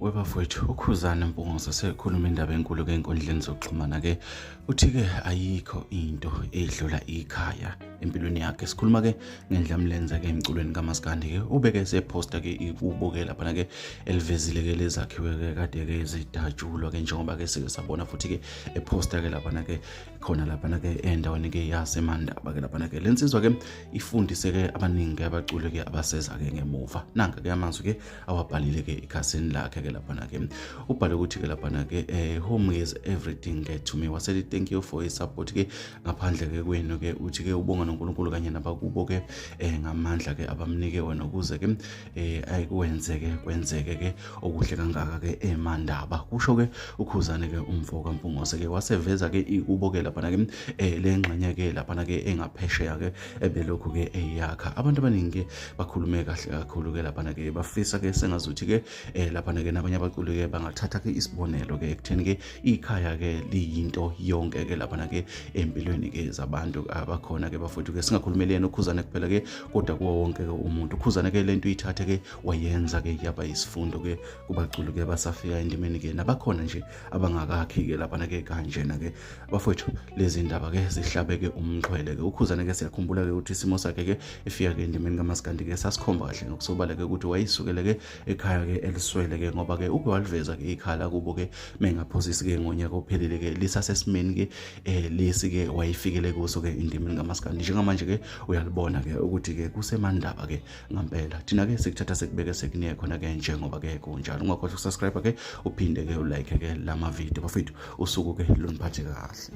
Webafowethu, uKhuzani Mpungose sekhuluma indaba enkulu ke enkundleni zokuxhumana ke, uthi ke ayikho into edlula ikhaya empilweni yakhe. Sikhuluma ke ngendlamlenze ke emculweni kaMaskandi ke, ubeke seposta ke ikubo ke laphana ke elivezile ke lezakhiwe ke kade ke zidatshulwa ke, njengoba ke sike sabona futhi ke eposta ke laphana ke khona laphana ke endaweni ke yaseMandaba ke laphana ke. Lensizwa ke ifundise ke abaningi ke abaculi ke abaseza ke ngemuva. Nanka ke amazwi ke awabhalile ke ekhasini lakhe ke laphana ke. Ubhale ukuthi ke laphana ke home is everything ke to me, wasethi thank you for his support ke, ngaphandle ke kwenu ke, uthi ke ubonga noNkulunkulu kanye nabakubo ke ngamandla ke abamnike wona ukuze ke ayikwenzeke kwenzeke ke okuhle kangaka ke eMandaba, kusho ke uKhuzane ke umfo kaMpungose ke. Waseveza ke ikubo ke laphana ke lengxenye ke laphana ke engaphesheya ke ebelokhu ke eyakha. Abantu abaningi ke bakhulume kahle kakhulu ke laphana ke, bafisa ke sengazuthi ke laphana ke nabanye abaculi ke bangathatha ke isibonelo ke ekutheni ke ikhaya ke liyinto yonke ke laphana ke empilweni ke zabantu abakhona ke bafowethu ke. Singakhulumeli yena uKhuzane kuphela ke, kodwa kuwo wonke ke umuntu. UKhuzane ke lento uyithathe ke wayenza ke yaba isifundo ke kubaculi ke basafika endimeni ke nabakhona nje abangakakhi ke laphana ke kanjena ke bafowethu. Lezi ndaba ke zihlabeke umxhwele ke. UKhuzane ke siyakhumbula ke ukuthi isimo sakhe ke efika ke endimeni kaMaskandi ke sasikhomba kahle ngokusobala ke ukuthi wayisukele ke ekhaya ke eliswele ke, ngoba ke uke waliveza ke ikhala kubo ke mengaphosisi ke ngonyaka ophelile ke lisasesimeni ke lesi ke wayifikele kuso ke endimeni kaMaskandi. Njengamanje ke uyalibona ke ukuthi ke kuseMandaba ke ngampela. Thina ke sikuthatha sekubeke sekuniye khona ke njengoba ke kunjalo. Ungakhohlwa ukusubscribe ke, uphinde ke ulike ke lama video bafethu. Usuku ke luniphathe kahle.